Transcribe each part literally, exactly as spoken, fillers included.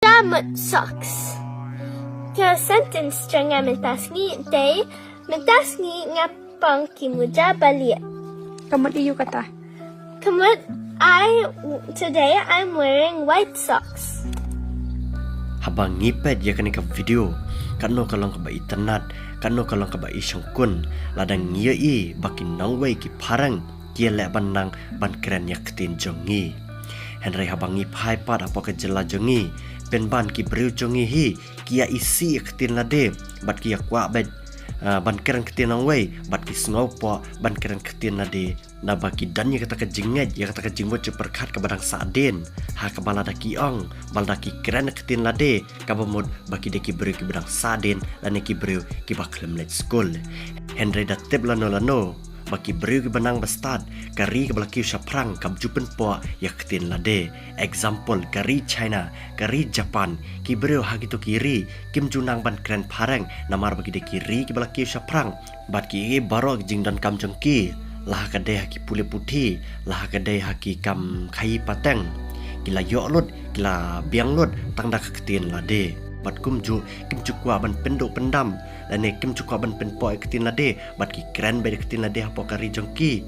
Ka mut socks. Ka sentence jong nga mynta sngi te, mynta sngi nga pang ki muja ba lieh. Ka mut aiu kata? Ka mut I, today I'm wearing white socks. Haba ngi peit ïa kane ka video, kano ka long kaba itynnad, kano ka long kaba ishongkun, lada ngi ïohi ba ki nongwei ki phareng ki ïaleh ban nang ban kren ïa ka ktien jong ngi. Hynrei haba ngi phai pat hapoh ka jylla jong ngi, pynban ki briew jong ngi hi ki ïa isih ïa ka ktien lade, bad ki ïa kwah bad, ah, ban kren ktien nongwei, bad ki sngewpoh ban kren ktien lade. Naba ki don ïa kata ka jingngeit, ïa kata ka jingmut jingpyrkhat kaba dang sahdien, ha kaba lada ki ong, ba lada ki kren ktien lade, kaba mut ba ki dei ki briew kiba dang sahdien, lane ki briew kiba khlem leit skul. Hynrei da tip lano lano ba ki briew kiba nang ba stad, ka ri kaba la kiew shaphrang kam ju pynpoh ïa ka ktien lade. Example, ka ri China, ka ri Japan, ki briew ha kito ki ri kim ju nang ban kren phareng, namar ba ki dei ki ri kiba la kiew shaphrang. Bad kiei kiei baroh ki jingdonkam jong ki, la ha ka dei ha ki pule puthi, la ha ka dei ha ki kam khaïi pateng, ki la ïoh lut, ki la biang lut tang da ka ktien lade. Bad kumjuh kim ju kwah ban pynduh pyndam, lane kim ju kwah ban pynpoh ïa ka ktien lade, bad ki kren beit ïa ka ktien lade hapoh ka ri jong ki.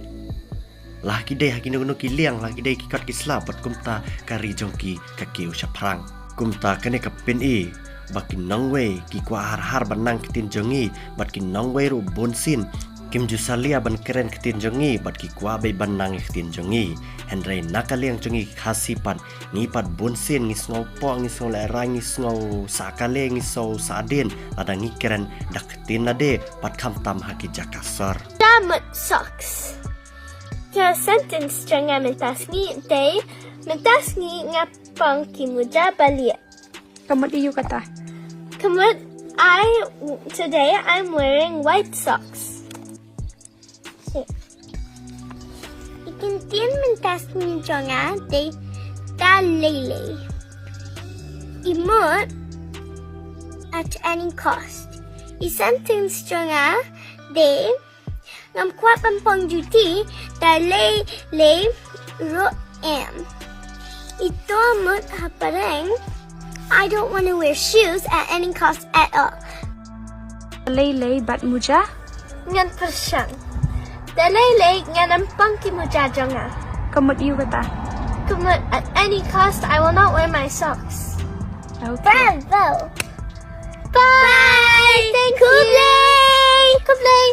La ha ki dei ha kino kino ki liang, la ha ki dei ki kot ki sla, bad kumta ka ri jong ki ka kiew shaphrang. Kumta kane ka pyni ba ki nongwei ki kwah har har ban nang ktien jong ngi, bad ki nongwei ruh bunsien kim ju salia ban kren ktien jong ngi, bad ki kwah beit ban nang ktien jong ngi. Hynrei na ka liang jong ngi ki Khasi pat, ngi pat bunsien ngi sngewpoh, ngi sngewlehrain, ngi sngew sahkale, ngi sngew sahdien lada ngi kren da ka ktien lade, bad khamtam ha ki jaka sor. Ka mut socks. Ka sentence jong nga mynta sngi te, mynta sngi nga pang ki muja ba lieh. Ka mut aiu kata? Ka mut I, today I'm wearing white socks. Ïa ka ktien mynta sngi jong nga dei ta lei lei. I mut at any cost. I sentence jong nga dei, ngam kwah ban pang juti, ta lei lei ruh em. Ito mut hapdeng, I don't want to wear shoes at any cost at all. Lei lei bad muja? Ngan pyrshang. Ta lei lei ngan ym pang ki muja jong nga. Ka mut aiu kata? Ka mut at any cost I will not wear my socks. Okay. Bravo. Bye. Thank you. Khublei. Khublei.